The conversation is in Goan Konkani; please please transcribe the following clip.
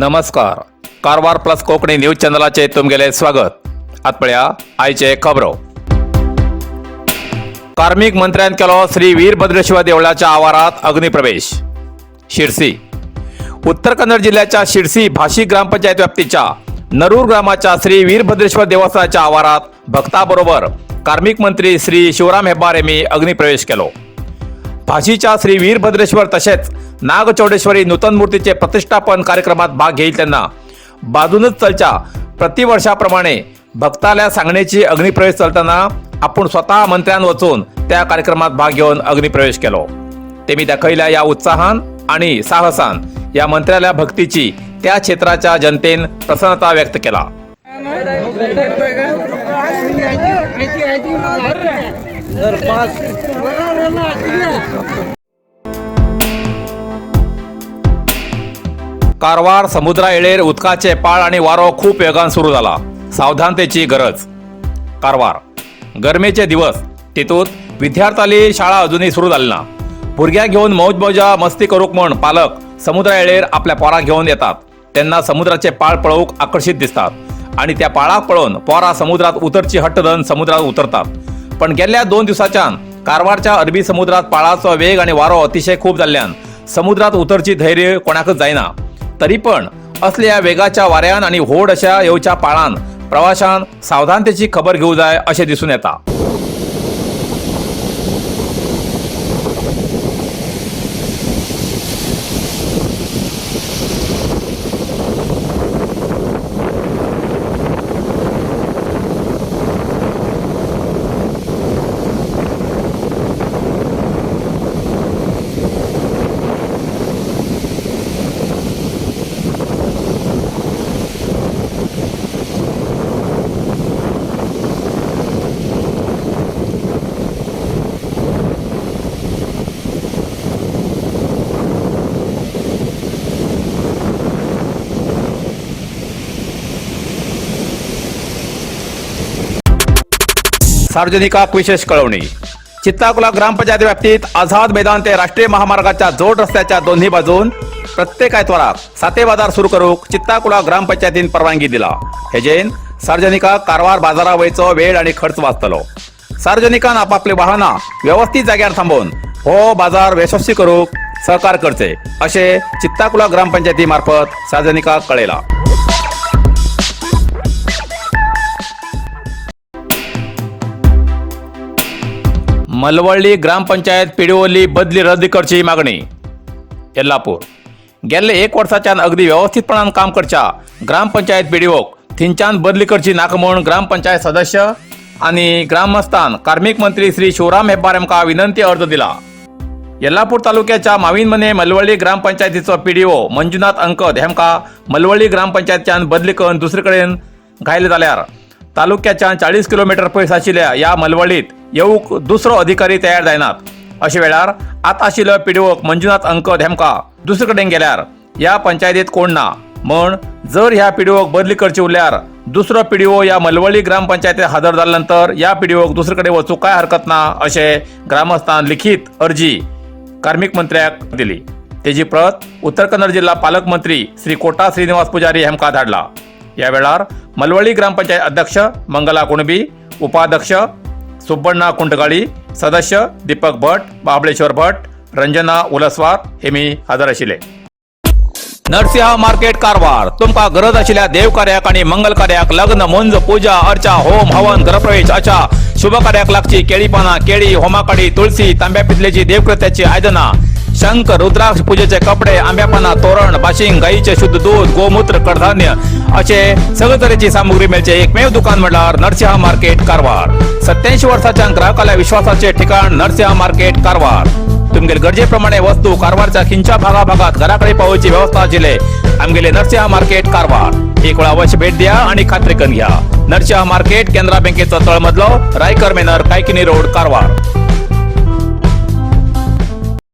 नमस्कार, कारवार प्लस कोंकणी न्यूज चॅनलाचे तुमगेले स्वागत. आत पळया आयचे खबरो. कार्मिक मंत्र्यान केलो श्री वीरभद्रेश्वर देवळाच्या आवारात अग्निप्रवेश. शिरसी, उत्तर कन्नड जिल्ह्याच्या शिरसी भाषिक ग्रामपंचायत व्याप्तीच्या नरूर ग्रामाच्या श्री वीरभद्रेश्वर देवस्थानाच्या आवारात भक्ताबरोबर कार्मिक मंत्री श्री शिवराम हेब्बार यांनी अग्निप्रवेश केलो. भाशीच्या श्री वीरभद्रेश्वर तसेच नागचौडेश्वरी नूतन मूर्तीचे प्रतिष्ठापन कार्यक्रमात भाग घेईल त्यांना बाजूनच चलच्या प्रतिवर्षाप्रमाणे भक्ताला सांगण्याची अग्निप्रवेश चलताना आपण स्वतः मंत्र्यान वचून त्या कार्यक्रमात भाग घेऊन अग्निप्रवेश केलो. ते मी दाखयल्या या उत्साहान आणि साहसान या मंत्र्याला भक्तीची त्या क्षेत्राच्या जनतेन प्रसन्नता व्यक्त केला. कारवार समुद्रा येळेर उदकाचे पाळ आणि वारो खूप वेगान सुरू जाला, सावधानतेची गरज. कारवार, गरमेचे दिवस, तितूत विद्यार्थ्यांली शाळा अजूनही सुरू जाली ना. भुरग्यांक घेवन मौज मजा मस्ती करूंक म्हण पालक समुद्रा येळेर आपल्या पोराक घेवन येतात तेन्ना समुद्राचे पाळ पळोवंक आकर्शीत दिसतात आणि त्या पाळाक पळोवन पोरां समुद्रात उतरची हट्ट धरून समुद्रात उतरतात. पण गेल्या 2 दिवसाच्यान कारवारच्या अरबी समुद्रात पाळाचो वेग आणि वारो अतिशय खूप जाल्ल्यान समुद्रात उतरची धैर्य कोणाकच जायना. तरी पण असल्या वेगाच्या वाऱ्यान आणि व्हड अशा येवच्या पाळान प्रवाशान सावधानतेची खबर घेऊ जाय अशें दिसून येता. सार्वजनिकाक विशेष कळवणी. चित्ताकुला ग्रामपंचायत व्याप्तीत आझाद मैदान ते राष्ट्रीय महामार्गाच्या जोड रस्त्याच्या दोन्ही बाजून प्रत्येक आयतवाराक साते बाजार सुरू करूक चित्ताकुला ग्रामपंचायतीन परवानगी दिला. हेजेन सार्वजनिकाक कारवार बाजारा वयचो वेळ आणि खर्च वाचतलो. सार्वजनिकान आपापली वाहनां व्यवस्थित जाग्यार थांबोवन हो बाजार यशस्वी करूक सहकार करचे अशें चित्ताकुला ग्रामपंचायती मार्फत सार्वजनिकाक कळयला. मलवळ्ळी ग्रामपंचायत पिडिओली बदली रद्द करची मागणी. येल्लापूर, गेल्ले एक वर्साच्यान अगदी व्यवस्थितपणान काम करच्या ग्रामपंचायत पिडिओक थंयच्यान बदली करची नाका म्हूण ग्रामपंचायत सदस्य आनी ग्रामस्थान कार्मिक मंत्री श्री शिवराम हेब्बार हांकां विनंती अर्ज दिला. येल्लापूर तालुक्याच्या माविनमने मलवळ्ळी ग्रामपंचायतीचो पीडीओ मंजुनाथ अंकद हेमका मलवळ्ळी ग्रामपंचायतच्यान बदली करून दुसरे कडेन घायले जाल्यार तालुक्याच्यान 40 किलोमिटर पयस आशिल्ल्या ह्या मलवळीत येवंक दुसरो अधिकारी तयार जायनात. अशा वेळार आतां आशिल्लो पीडीओक मंजुनाथ अंकद हेमका दुसरे कडेन गेल्यार ह्या पंचायतीत कोण ना म्हण जर ह्या पीडीओक बदली करची उरल्यार दुसरो पीडीओ ह्या मलवळी ग्रामपंचायतीत हजर जाल्या नंतर ह्या पीडीओक दुसरे कडेन वचूंक काय हरकत ना अशें ग्रामस्थान लिखीत अर्जी कार्मिक मंत्र्याक दिली. तेजी प्रत उत्तर कन्नड जिल्हा पालकमंत्री श्री कोटा श्रीनिवास पुजारी हेमका धाडला. या वेळार मलवळी ग्रामपंचायत अध्यक्ष मंगला कुणबी, उपाध्यक्ष सुब्बण्णा कुंटगाळी, सदस्य दीपक भट, महाबळेश्वर भट, रंजना उलसवार हे मी हजर आशिल्ले. नरसिंहा मार्केट कारवार. तुमकां गरज आशिल्ल्या देवकार्याक आणि मंगल कार्याक, लग्न, मुंज, पूजा अर्चा, होम हवन, गृहप्रवेश अशा शुभ कार्याक लागची केळी पानां, केळी, होमाकाडी, तुळसी, तांब्या पितलेची देवकृत्याची आयदनां, शंख, रुद्राक्ष, पूजेचे कपडे, आंब्या पानां, तोरण, बाशिंग, गाईचे शुद्ध दूध, गोमूत्र, कडधान्य असे सगळे तरेची सामुग्री मेळचे एकमेव दुकान म्हळ्यार नरसिंहा मार्केट कारवार. 87 वर्साच्या ग्राहकाला विश्वासाचे ठिकाण नरसिंहा मार्केट कारवार. तुमगेले गरजेप्रमाणे वस्तू कारवारच्या खिंच्या भागाभागात घराकडे पावोवची व्यवस्था आशिल्ले आमगेले नरसिंहा मार्केट कारवार. एक वेळा अवश्य भेट द्या आणि खात्री करून घ्या. नरसिंहा मार्केट, केनरा बँकेचो तळमजलो, रायकर मेनर, कायकिनी रोड, कारवार.